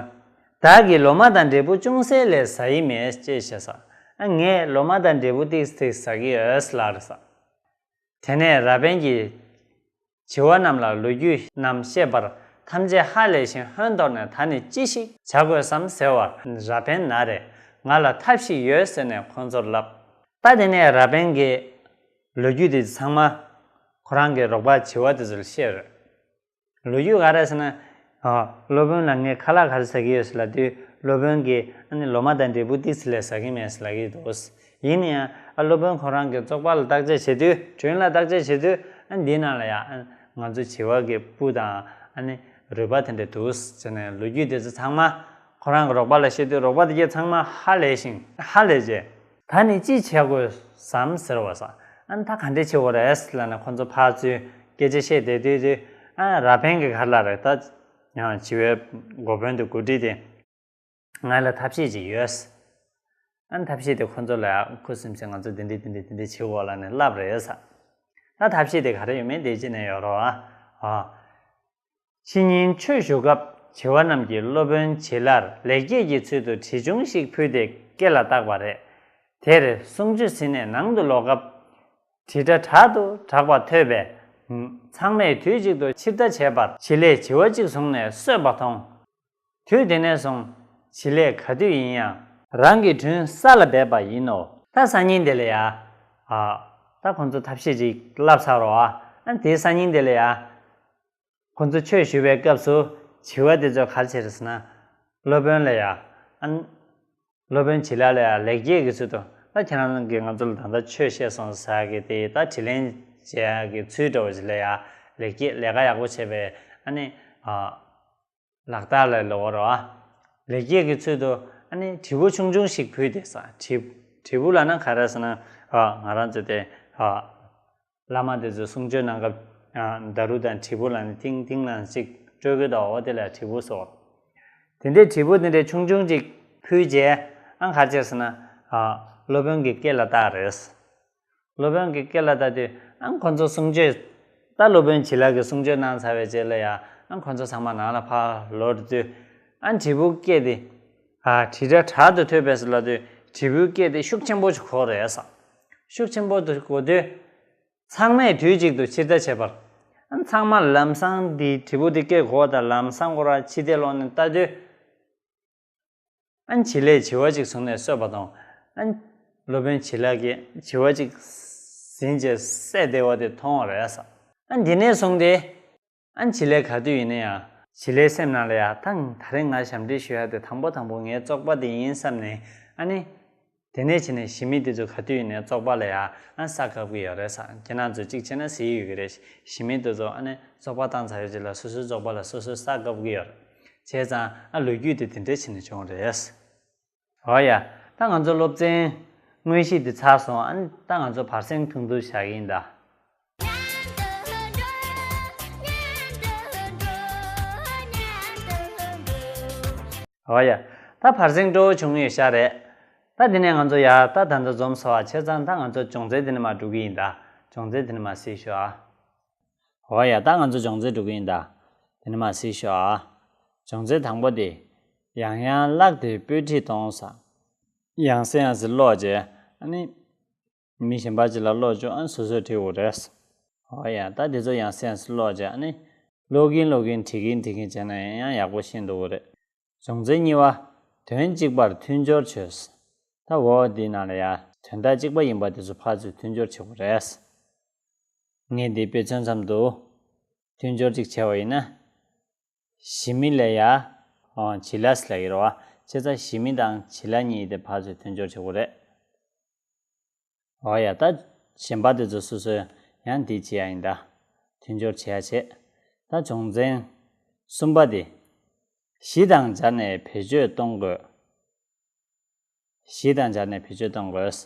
བདག་གིས་ལོ་མ་དང་འབྲས་བུ་ཅུང་ཟད་ལས་ཟ་ཡི་མེད་ཅེས་བཤད་ས། ཨ་ངས་ལོ་མ་དང་འབྲས་བུ་ཏིག་ཏིག་ཟ་གི་ཡོད་ལབ་རེད་ས། དེ་ནས་ར་བན་གྱིས་བྱི་བ་རྣམས་ལ་ལོ་རྒྱུས་རྣམས་བཤད་པར་ཐམས་ཅད་ཧ་ལས་ཤིང་ཧོན་དོར་ནས་ད་ནི་ཅི་ཞིག་བྱ་དགོས་སམ་ཟེར་བར་ར་བན་ན་རེ་ང་ལ་ཐབས་ཤིག་ཡོད་ཟེར་ནས་ཁོང་ཚོར་ལབ། ད་དེ་ནས་ར་བན་གྱིས་ལོ་རྒྱུས་དེ་ཚང་མ་ཁོ་རང་གི་རོགས་པ་བྱི་བ་དེ་ཚོར་བཤད་རེད། ལོ་རྒྱུས་ག་རེ་ཟེར་ན། ཨ་སློབ་དཔོན་ལ་ངས་ཁ་ལག་ག་རེ་ཟ་གི་ཡོད་ཟེར་ལབ་དུས་སློབ་དཔོན་གྱིས་ཨ་ནི་ལོ་མ་དང་འབྲས་བུ་ཏིག་ཙི་ལས་ཟ་གི་མེད་ཟེར་ལབ་ཀྱི་འདུག་ཡིན་ན་ཡང་ཨ་སློབ་དཔོན་ཁོ་རང་གི་བཙོག་པ་ལ་བརྟག་དཔྱད་བྱེད་དུས་སྒྲོན་ལ་བརྟག་དཔྱད་བྱེད་དུས་ཨ་འདི་ནང་ལ་ཡང་ཨ་ང་ཚོ་བྱི་བ་གི་སྤུ་དང་ཨ་ནི་རུས་པ་དེ་འདྲ་འདུག་ཟེར་ནས་ལོ་རྒྱུས་དེ་ཚོ་ཚང་མ་ཁོ་རང་གི་རོགས་པ་ལ་བཤད་དུས་རོགས་པ་དེ་གས་ཚང་མ་ཧ་ལས་ཤིང་ཧ་ལས་རྗེས། ད་ནི་ཅི་བྱེད་དགོས་སམ་ཟེར་བ་ས། ཨ་ནི་ད་ག་འདྲས་བྱེད་དགོས་རེད་ལབ་ནས་ཁོ་ཚོ་ཕར་ཚུར་སྐད་ཆ་བཤད་བསྡད་དུས་དུས་ཨ་ར་བན་གྱི་ག་རེ་ལབ་རེད་ད། ཡང་བྱི་བའི་འགོ་དཔོན་དུ་འགོ་ཁྲིད་དེ། ང་ལ་ཐབས་ཤེས་ཅིག་ཡོད། ཨ་ནི་ཐབས་ཤེས་དེ་ཁོ་ཚོ་ལ་ཁུ་སིམ་སིམ་ང་ཚོ་འདི་འདྲས་འདི་འདྲས་འདི་འདྲས་བྱེད་དགོས་ལབ་ནས་ལབ་རེད་ས། ད་ཐབས་ཤེས་དེ་ག་རེ་ཡོད་མེད་དེ་ཅི་ནས་ཡོད་རོགས་ཨ། ཨ། ཕྱི་ཉིན་ཆོས་ཞུ་སྐབས་བྱི་བ་རྣམས་ཀྱིས་སློབ་དཔོན་བྱི་ལར་ལེགས་སྐྱེས་ཀྱི་ཚུལ་དུ་དྲི་ཆུང་ཞིག་ཕུལ་ཏེ་སྐེ་ལ་བཏགས་པ་རེད། དེར་གསུང་ཆོས་ཟིན་ནས་ནང་དུ་ལོག་སྐབས། དྲིལ་སྒྲ་དྲག་ཏུ་གྲགས་པ་ཐོས་པས། ཚང་མས་དུས་གཅིག་ཏུ་ཕྱིར་ལྟ་བྱས་པར་བྱི་ལས་བྱི་བ་གཅིག་བཟུང་ནས་གསོད་པ་མཐོང་། དུས་དེ་ནས་བཟུང་བྱི་ལས་ག་དུས་ཡིན་ཡང་རང་གི་དྲུང་ས་ལ་སྦས་པ་ཡིན་ནོ། ད་སང་ཉིན་དེ་ལ་ཡ། ཨ། ད་ཁོང་ཚོ་ཐབས་ཤེས་ཅིག་བསླབས་ཚར་རོ་ཨ། ཨ་དེའི་སང་ཉིན་དེ་ལ་ཡ། ཁོ་ཚོ་ཆོས་ཞུ་བའི་སྐབས་སུ་བྱི་བ་དེ་ཚོས་ག་རེ་བྱས་རེད་ཟེར་ན། སློབ་དཔོན་ལ་ཡ། ཨ་ནི། སློབ་དཔོན་བྱི་ལ་ལ་ཡ་ལེགས་སྐྱེས་ཀྱི་ཚུལ་དུ་ད་ཁྱེད་རང་གིས་ང་ཚོ་ལ་ད་ལྟ་ཆོས་བཤད་སོང་ཟེར་གི་དེ་ད་དྲིན་ལན་འཇལ་གི་ཚུལ་འདྲ་བོ་ཞིག་ལ་ཡ་ལེགས་སྐྱེས་ལས་ཀ་ཡག་པོ་བྱས་པའི་ཨ་ནི། ཨ། ལག་རྟགས་ལ་ལོག་རོ་ཨ། ལེགས་སྐྱེས་ཀྱི་ཚུལ་དུ་ཨ་ནི་དྲིལ་བུ་ཆུང་ཆུང་ཞིག་ཕུལ་ཏེ་ས་དྲིལ་དྲིལ་བུ་ལབ་ན་ག་རེ་ཟེར་ན་ཨ་ང་རང་ཚོ་དེ་ཨ། བླ་མ་དེ་ཚོས་གསུང་ཆོས་གནང་སྐབས་ཨ་ཌཱ་རུ་དང་དྲིལ་བུ་ལབ་ནས་ཏིང་ཏིང་ལབ་ཅིག་སྤྲོད་གི་འདུག་འོ་དེ་ལ་དྲིལ་བུ་ཟེར། དེ་འདྲའི་དྲིལ་བུ་དེ་འདྲའི་ཆུང་ཆུང་ཅིག་ཕུལ་རྗེས་ཨ་ག་རེ་བྱས་ཟེར་ན་ཨ་སློབ་དཔོན་གྱི་སྐེ་ལ་བཏགས་རེད། སློབ་དཔོན་གྱི་སྐེ་ལ་བཏགས་དུས་ཨ་ཁོ་ཚོ་གསུང་ཆོས། ད་སློབ་དཔོན་བྱི་ལ་གིས་གསུང་ཆོས་གནང་ཚར་བའི་རྗེས་ལ་ཡ་ཨ་ཁོ་ཚོ་ཚང་མ་ནང་ལ་ཕར་ལོག་དུས་ཨ་དྲིལ་བུ་སྐད་དེ། ཨ་དྲིལ་སྒྲ་དྲག་ཏུ་ཐོས་པས་ལབ་དུས་དྲིལ་བུའི་སྐད་དེ་ཤུགས་ཆེན་པོ་ཞིག་གོ་རེད་ས། ཤུགས་ཆེན་པོ་དུ་གོ་དུས། ཚང་མས་དུས་གཅིག་ཏུ་ཕྱིར་ལྟ་བྱས་པར། ཨ་ཚང་མ་ལམ་སང་དེ་དྲིལ་བུ་དེ་སྐད་གོ་བ་དང་ལམ་སང་ཁོ་རང་ཕྱི་བལྟས་ལོག་ནས་ལྟ་དུས། ཨ་བྱི་ལས་བྱི་བ་ཅིག་བཟུང་ནས་གསོད་པ་དང་། ཨ་སློབ་དཔོན་བྱི་ལ་གིས་བྱི་བ་ཅིག་ཟིན་བྱས་བསད་བསྡད་པ་དེ་མཐོང་བ་རེད་ས། ཨ་འདི་ནས་བཟུང་སྟེ། ཨ་བྱི་ལས་ག་དུས་ཡིན་ན་ཡང་བྱི་ལའི་སེམས་ནང་ལ་ཡ་ད་ད་རེས་ང་ཞབས་འདྲེན་ཞུ་ཡ་དེ་དང་པོ་དང་པོ་ངའི་བཙོག་པ་དེ་ཡིན་བསམ་ནས་ཨ་ནི། དེ་ནས་བྱས་ནས་ཞི་མི་དེ་ཚོ་ག་དུས་ཡིན་ནའི་བཙོག་པ་ལ་ཡ་ཨ་ས་བཀབ་གི་ཡོད་རེད་ས། ཁྱེད་རང་ཚོས་གཅིག་བྱས་ན་གཟིགས་ཡོད་ཀྱི་རེད། ཞི་མི་དེ་ཚོ་ཨ་ནི་བཙོག་པ་བཏང་ཚར་ཡོད་ཅིག་ལ་སོ་སོའི་བཙོག་པ་ལ་སོ་སོས་ས་བཀབ་གི་ཡོད་རེད། བྱས་ཙང་ཨ་ལོ་རྒྱུས་དེ་དེ་འདྲས་བྱས་ནས་བྱུང་རེད། འོ་ཡ། ད་ང་ཚོ་སློབ་ཚན་དངོས་གཞི་འདི་ཚར་སོང་། ཨ་ནི་ད་ང་ཚོ་བར་གསེང་ཐུང་ཐུང་བཞག་གི་ཡིན་ད། འོ་ཡ། ད་བར་གསེང་སྤྲོ་བོ་བྱུང་ཡོད་ཤག་རེད། ད་འདི་ནས་ང་ཚོ་ཡ་ད་ད་ལྟ་འཛོམས་སོང་བ་བྱས་ཙང་ད་ང་ཚོ་སྦྱོང་ཚན་འདི་ནས་མར་འགྲོ་གི་ཡིན་ད། སྦྱོང་ཚན་འདི་ནས་མར་གཟིགས་ཤོག་ཨ། འོ་ཡ། ད་ང་ཚོ་སྦྱོང་ཚན་འགྲོ་གི་ཡིན་ད། དེ་ནས་མར་གཟིགས་ཤོག་ཨ། སྦྱོང་ཚན་དང་པོ་དེ། ཡང་ཡང་བཀླགས་ཏེ་དཔེ་ཁྲིད་གཏོང་ས། ཡང་སེ་ཡང་སེ་ཀློག་བྱས་ཨ་ནི། མི་གཞན་པ་ཅིག་ལ་ཀློག་བཅུག་ཨ་ནི་སོ་སོས་བྲིས་དགོས་རེད། འོ་ཡ། ད་དེ་ཚོ་ཡང་སེ་ཡང་སེ་ཀློག་བྱས་ཨ་ནི། ཀློག་གིན་ཀློག་གིན་བྲིས་གིན་བྲིས་གིན་བྱས་ན་ཡང་ཡག་པོ་ཤེས་འགྲོ་གི་རེད། སྦྱོང་ཚན་གཉིས་པ། དོན་གཅིག་པར་མཐུན་སྦྱོར་བྱོས། ད་འོ་འདི་ནང་ལ་ཡ་དོན་དག་གཅིག་པ་ཡིན་པ་དེ་ཚོ་ཕར་ཚུར་མཐུན་སྦྱོར་བྱེད་དགོས་རེད། ངས་འདི་དཔེ་མཚོན་ཙམ་དུ་མཐུན་སྦྱོར་གཅིག་བྱས་པ་ཡིན་ན། ཞི་མི་ལ་ཡ་ཨོ་བྱི་ལ་ཟེར་ལབ་ཀྱི་རེད་བ། བྱས་ཙང་ཞི་མི་དང་བྱི་ལ་གཉིས་དེ་ཕར་ཚུར་མཐུན་སྦྱོར་བྱེད་དགོས་རེད། འོ་ཡ། ད་གཞན་པ་དེ་ཚོ་སོ་སོས་ཡང་འདི་བྱེད་ཡ་ཡིན་ད། མཐུན་སྦྱོར་བྱེད་ཡ་བྱེད། ད་སྦྱོང་ཚན་གསུམ་པ་དེ། གཞི་དང་སྦྱར་ནས་བེད་སྤྱོད་གཏོང་དགོས། གཞི་དང་སྦྱར་ནས་བེད་སྤྱོད་གཏོང་དགོས།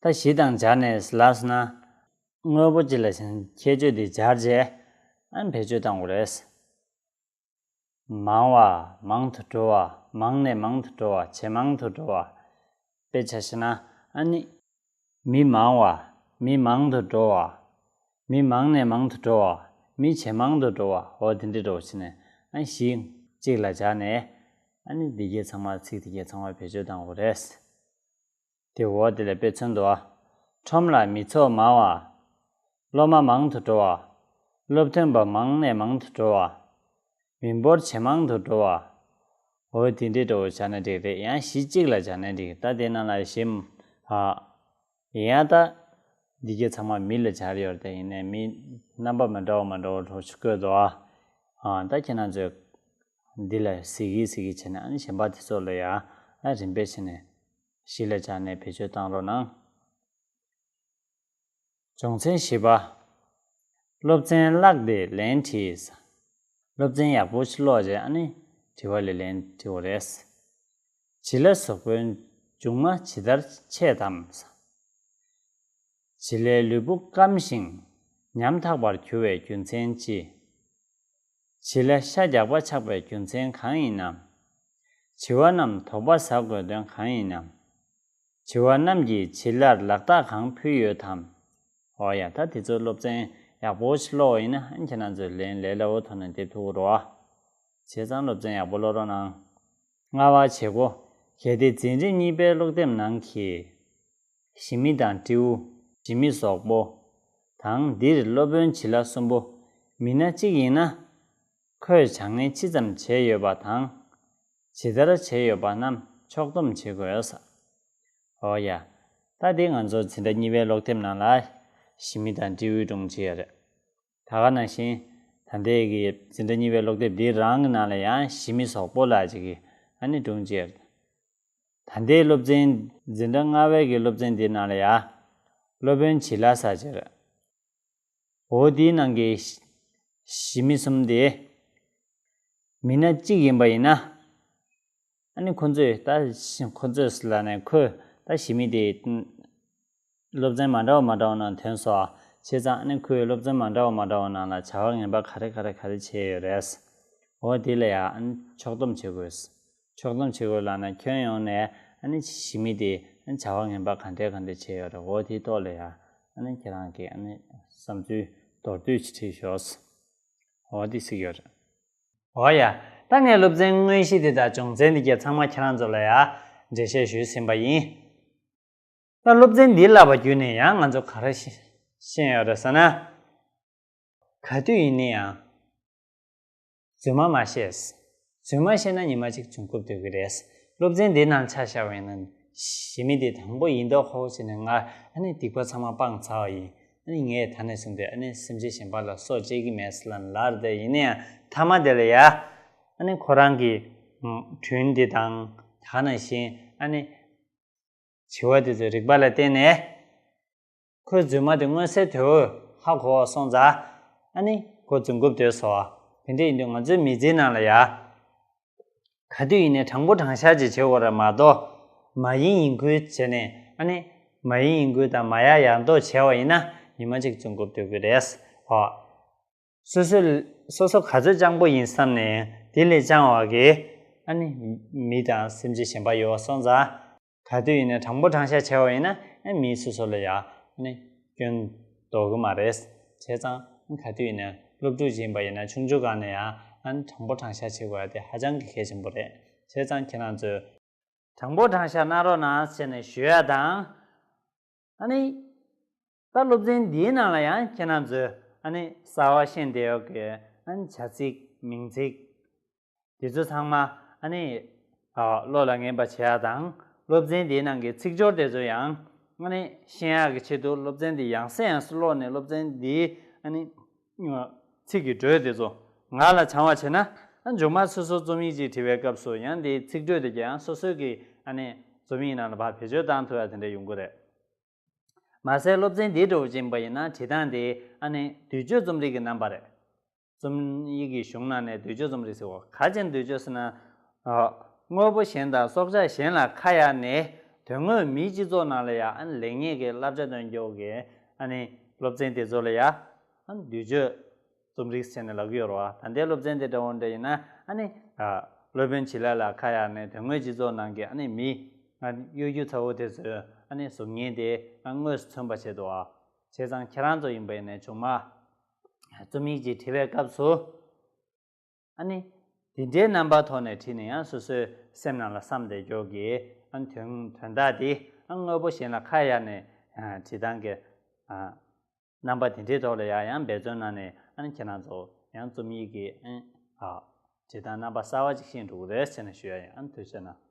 ད་གཞི་དང་སྦྱར་ནས་ལབ་སོང་ན། དངོས་པོ་གཅིག་ལ་ཁྱད་ཆོས་དེ་སྦྱར་རྗེས་ཨ་ནི་བེད་སྤྱོད་གཏོང་དགོས་རེད། མང་བ། མང་དུ་འགྲོ་ མང་ནས་མང་དུ་འགྲོ་བ། ཇེ་མང་དུ་འགྲོ་བ། དཔེ་ཆ་བཞག་ན་ཨ་ནི། མི་མང་བ། མི་མང་དུ་འགྲོ་བ། མི་མང་ནས་མང་དུ་འགྲོ་བ། མི་ཇེ་མང་དུ་འགྲོ་བ། འོ་དེ་འདྲ་འགྲོ་བ་བྱས་ནས་ཨ་གཞི་གཅིག་ལ་སྦྱར་ནས་ཨ་ནི་འདི་གའི་ཚང་མ་ཚིག་འདི་གའི་ཚང་མ་བེད་སྤྱོད་གཏང་དགོས་རེད། དེ་འོ་དེ་ལ་དཔེ་མཚོན་དུ། ཁྲོམ་ལ་མི་ཚོགས་མང་བ། སློབ་མ་མང་དུ་འགྲོ་བ། སློབ་ཐོན་པ་མང་ནས་མང་དུ་འགྲོ་བ། མི་འབོར་ཇེ་མང་དུ་འགྲོ་བ། འོ་དེ་འདྲའི་འགྲོ་བ་སྦྱར་ན་འགྲིག་རེད། ཡང་གཞི་གཅིག་ལ་སྦྱར་ན་འགྲིག་ད་དེ་ནང་ལ་གཞི་ཨ། ཡང་ད། འདི་གའི་ཚང་མ་མི་ལ་སྦྱར་ཡོད་རེད། ཡིན་ནའི་མི་རྣམ་པ་མི་འདྲ་བ་མི་འདྲ་བ་འགྲོ་ཆུ་བཀོད་དོ། ཨ་ད་ཁྱེད་རང་ཚོས་འདི་ལ་གཟིགས་ཀྱི་གཟིགས་ཀྱི་བྱས་ནས་ཨ་ནི་གཞན་པ་དེ་ཚོ་ལ་ཡང་ཨ་རིམ་པས་བྱས་ནས་གཞི་ལ་སྦྱར་ནས་བེད་སྤྱོད་བཏང་རོགས་གནང་། སྦྱོང་ཚན་བཞི་པ། སློབ་ཚན་བཀླགས་ཏེ་ལན་བྲིས། སློབ་ཚན་ཡག་པོ་ཞིག་ཀློག་རྗེས་ཨ་ནི་དྲི་བ་ལ་ལན་འབྲི་དགོས་རེད། བྱི་ལ་གཟུགས་པོའི་མཇུག་མ་ཇི་ལྟར་ཆད་དམ། བྱི་ལའི་ལུས་པོ་སྐམ་ཞིང་ཉམ་ཐག་པར་གྱུར་བའི་རྒྱུ་མཚན་ཅི། བྱི་ལ་ཤ་རྒྱགས་པ་ཆགས་པའི་རྒྱུ་མཚན་གང་ཡིན་ནམ། བྱི་བ་རྣམས་དོགས་པ་ཟ་དགོས་དོན་གང་ཡིན་ནམ། བྱི་བ་རྣམས་ཀྱིས་བྱི་ལར་ལག་རྟགས་གང་ཕུལ་ཡོད་དམ། འོ་ཡ་ད་དེ་ཚོ་སློབ་ཚན་ཡག་པོ་ཞིག་ཀློག་པ་ཡིན་ན་ཨ་ནི་ཁྱེད་རང་ཚོས་ལན་ལས་སླ་བོ་ཐོག་ནས་འདེབས་ཐུབ་ཀྱི་རེད་བ། བྱས་ཙང་སློབ་ཚན་ཡག་པོ་ཀློག་རོགས་གནང་། ལྔ་པ་བྱེད་སྒོ། གལ་ཏེ་འཛིན་གྲྭ་གཉིས་པའི་ཀློག་དེབ་ནང་གི་ཞི་མི་དང་སྤྲེའུ། ཞི་མི་གཟུགས་པོ། དང་འདིར་སློབ་དཔོན་བྱི་ལ་གསུམ་པོ། མི་སྣ་གཅིག་ཡིན་ན། ཁོས་བྱ་ངན་ཅི་ཙམ་བྱས་ཡོད་པ་དང་། ཇི་ལྟར་བྱས་ཡོད་པ་རྣམས་ཕྱོགས་བསྡོམས་བྱེད་དགོས། འོ་ཡ། ད་འདི་ང་ཚོ་འཛིན་གྲྭ་གཉིས་པའི་ཀློག་དེབ་ནང་ལ་ཞི་མི་དང་སྤྲེའུའི་སྒྲུང་ཅིག་ཡོད་རེད། ད་ག་ནང་བཞིན་ད་ལྟའི་གི་འཛིན་གྲྭ་གཉིས་པའི་ཀློག་དེབ་འདི་རང་གི་ནང་ལ་ཡང་ཞི་མི་གཟུགས་པོ་ལགས་ཅིག་གིས་ཨ་ནི་སྒྲུང་ཅིག་ཡོད་རེད། ད་ལྟའི་སློབ་ཚན་འཛིན་གྲྭ་ལྔ་པའི་གི་སློབ་ཚན་འདི་ནང་ལ་ཡང་སློབ་དཔོན་བྱི་ལ་ཟེར་ཅིག་རེད། འོ་དེའི་ནང་གི་ཞི་མི་གསུམ་དེ་མི་སྣ་གཅིག་ཡིན་པ་ཡིན་ན། ཨ་ནི་ཁོ་ཚོས་ད་ཁོ་ཚོས་ལབ་ནས་ཁོས་ད་ཞི་མི་དེ་སློབ་ཚན་མ་འདྲ་བ་མ་འདྲ་བ་ནང་ཐོན་སོང་། བྱས་ཙང་ཨ་ནི་ཁོས་སློབ་ཚན་མ་འདྲ་བ་མ་འདྲ་བ་ནང་ལ་བྱ་བ་ངན་པ་ག་རེ་ག་རེ་ག་རེ་བྱས་ཡོད་རེད། འོ་དེ་ལ་ཡང་ཨ་ནི་ཕྱོགས་བསྡོམས་བྱེད་དགོས། ཕྱོགས་བསྡོམས་བྱེད་དགོས་ལབ་ན་ཁྱོན་ཡོངས་ནས་ཨ་ནི་ཞི་མི་དེ་ཨ་ནི་བྱ་བ་ངན་པ་ག་འདྲས་ག་འདྲས་བྱས་ཡོད་རེད། འོ་དེའི་ཐོག་ལ་ཡང་ཨ་ནི་ཁྱེད་རང་གིས་ཨ་ནི་བསམ་ཚུལ་མདོར་བསྡུས་ཅིག་བྲིས་ཤོག་འོ་དེ་གཟིགས་ཡོད་རེད། འོ་ཡ། ད་ངས་སློབ་ཚན་དངོས་གཞི་དེ་དང་སྦྱོང་ཚན་དེ་གྱད་ཚང་མ་ཁྱེད་རང་ཚོ་ལ་ཡང་འགྲེལ་བཤད་ཞུས་ཟིན་པ་ཡིན། ད་སློབ་ཚན་འདི་བསླབ་པ་བརྒྱུད་ནས་ཡང་ང་ཚོ་ག་རེ་ཤེས་ཤེས་ཡོད་རེད་ཟེར་ན། ག་དུས་ཡིན་ན་ཡང་རྫུན་མ་མ་བཤད། རྫུན་མ་བཤད་ན་ཉི་མ་གཅིག་རྫུན་རྐུབ་སྟོན་གྱི་རེད། སློབ་ཚན་འདི་ནང་ཆ་བཞག་པ་ཡིན་ན་ཞི་མི་དེ་དང་པོ་ཡིན་མདོག་ཁ་པོ་བྱས་ནས་ང་ཨ་ནི་སྡིག་པ་ཚང་མ་སྤངས་ཚར་བ་ཡིན། ཨ་ནི་ངས་ད་ནས་བཟུང་སྟེ་ཨ་ནི་སེམས་ཅན་གཞན་པ་ལ་སྲོག་བཅད་ཀྱི་མེད་ཟེར་ལབ་ནས་ལབ་རེད། དེ་ཡིན་ན་ཡང་མཐའ་མ་དེ་ལ་ཡ་ཨ་ནི་ཁོ་རང་གི་ཨམ་དྲིན་དེ་དང་ད་ག་ནང་བཞིན་ཨ་ནི་བྱི་བ་དེ་ཚོའི་རིག་པ་ལ་བརྟེན་ནས་ཁོས་རྫུན་མ་དེ་མངོན་གསལ་དོད་པོས་ཧ་གོ་བ་སོང་ཙང་ཨ་ནི་ཁོ་རྫུན་རྐུབ་སྟོན་སོང་བ། དེ་འདྲ་ཡིན་དུས་ང་ཚོའི་མི་ཚེའི་ནང་ལ་ཡ། ག་དུས་ཡིན་ནའི་དྲང་པོ་དྲང་བཞག་ཅིག་བྱེད་དགོས་རེད་མ་གཏོགས། མ་ཡིན་ཡིན་ཁུལ་བྱས་ནས་ཨ་ནི། མ་ཡིན་ཡིན་ཁུལ་དང་མ་ཡ་ཡར་འདོགས་བྱས་པ་ཡིན་ན་ཉི་མ་གཅིག་རྫུན་རྐུབ་སྟོན་གྱི་རེད། ཨོ། སོ་སོ་སོ་སོ་ག་ཚོད་སྤྱང་པོ་ཡིན་བསམ་ནས་དེ་ལས་སྤྱང་བ་གི་ཨ་ནི། མི་དང་སེམས་ཅན་གཞན་པ་ཡོད་པ་སོང་ཙང་། ག་དུས་ཡིན་ནའི་དྲང་པོ་དྲང་བཞག་བྱས་པ་ཡིན་ན་ཨ་མིའི་སོ་སོ་ལ་ཡ་ཨ་ནི་སྐྱོན་འདོགས་གི་མ་རེད། བྱས་ཙང་ག་དུས་ཡིན་ནའི་སློབ་ཕྲུག་ཅིག་ཡིན་པ་ཡིན་ན་ཆུང་ཆུང་སྒང་ནས་ཡང་ཨ་ནི་དྲང་པོ་དྲང་བཞག་བྱེད་དགོས་ཡ་དེ་ཧ་ཅང་གི་གལ་ཆེན་པོ་རེད། བྱས་ཙང་ཁྱེད་རང་ཚོས་དྲང་པོ་དྲང་བཞག་གནང་རོགས་གནང་ཟེར་ནས་ཞུ་ཡ་དང་། ཨ་ནི། ད་སློབ་ཚན་འདིའི་ནང་ལ་ཡང་ཁྱེད་རང་ཚོས་ཨ་ནི་གསར་པ་ཤེས་བསྡད་ཡོད་ཀྱི་ཨ་ནི་བྱ་ཚིག་མིང་ཚིག་དེ་ཚོ་ཚང་མ་ཨ་ནི། ཨ་བློ་ལ་ངེས་པ་བྱེད་ཡ་དང་། སློབ་ཚན་དེའི་ནང་གི་ཚིག་སྦྱོར་དེ་ཚོ་ཡང་ཨ་ནི་ཤེས་ཡག་གི་ཆེད་དུ་སློབ་ཚན་དེ་ཡང་སེ་ཡང་སེ་ཀློག་ནས་སློབ་ཚན་དེའི་ཨ་ནི། ཚིག་གི་འགྲོས་དེ་ཚོ་ངག་ལ་བྱང་བ་བྱས་ན། ཨ་མཇུག་མ་སོ་སོ་རྩོམ་ཡིག་ཅིག་བྲིས་པའི་སྐབས་སུ་ཡང་དེའི་ཚིག་འགྲོས་དེ་ཀྱང་སོ་སོའི་གི་ཨ་ནི་རྩོམ་ཡིག་ནང་ལ་ཕར་བེད་སྤྱོད་བཏང་ཐུབ་ཡ་དེ་འདྲ་ཡོང་གི་རེད། མ་ཟད་སློབ་ཚན་འདི་འདྲ་བོ་ཅིག་ཡིན་པ་ཡིན་ན་བྲིས་སྟངས་དེ་ཨ་ནི་བསྡུས་བརྗོད་རྩོམ་རིག་གི་རྣམ་པ་རེད། རྩོམ་ཡིག་གི་གཞུང་ནང་ནས་བསྡུས་བརྗོད་རྩོམ་རིག་ཟེར་བ་ག་ཅན་བསྡུས་བརྗོད་ཟེར་ན། ཨ། དངོས་པོ་གཞན་དང་སྲོག་ཆགས་གཞན་ལ་ཁ་གཡར་ནས་དོན་དངོས་མིའི་སྤྱི་ཚོགས་ནང་ལ་ཡང་ཨ་ནི་ལེགས་ཉེས་ཀྱི་བསླབ་བྱ་སྟོན་རྒྱུ་གི་ཨ་ནི་སློབ་ཚན་དེ་ཚོ་ལ་ཡང་ཨ་ནི་བསྡུས་བརྗོད་རྩོམ་རིག་ཟེར་ནས་ལབ་ཀྱི་ཡོད་རེད་བ། ད་ལྟའི་སློབ་ཚན་དེ་འདྲ་བོ་འདྲ་ཡིན་ན་ཨ་ནི། ཨ། སློབ་དཔོན་བྱི་ལ་ལ་ཁ་གཡར་ནས་དོན་དངོས་སྤྱི་ཚོགས་ནང་གི་ཨ་ནི་མི་ང་གཡོ་སྒྱུ་ཚ་བོ་དེ་ཚོའི་ཨ་ནི་གཟུགས་བརྙན་དེ་ང་དངོས་སུ་མཚོན་པ་བྱེད་དོ། བྱས་ཙང་ཁྱེད་རང་ཚོ་ཡིན་པ་ཡིན་ནའི་ཆུང་མ་རྩོམ་ཡིག་ཅིག་བྲིས་པའི་སྐབས་སུ། ཨ་ནི། འདི་འདྲའི་རྣམ་པ་ཐོག་ནས་བྲིས་ནས་ཡང་སོ་སོའི་སེམས་ནང་ལ་བསམ་བསྡད་རྒྱུ་གི་ཨ་ནི་དོན་དོན་དག་དེ་ཨ་དངོས་པོ་གཞན་ལ་ཁ་གཡར་ནས་ཨ་བྲིས་སྟངས་ཀྱི་ཨ་རྣམ་པ་དེ་འདྲའི་ཐོག་ལ་ཡང་ཡང་འབད་བརྩོན་གནང་ནས་ཨ་ནི་ཁྱེད་རང་ཚོ་ཡང་རྩོམ་ཡིག་གི་ཨ་བྲིས་སྟངས་རྣམ་པ་གསར་བ་ཅིག་ཤེས་འགྲོ་གི་རེད་ཟེར་ནས་ཞུ་ཡ་ཡིན། ཨ་ནི་ཐུགས་རྗེ་གནང་།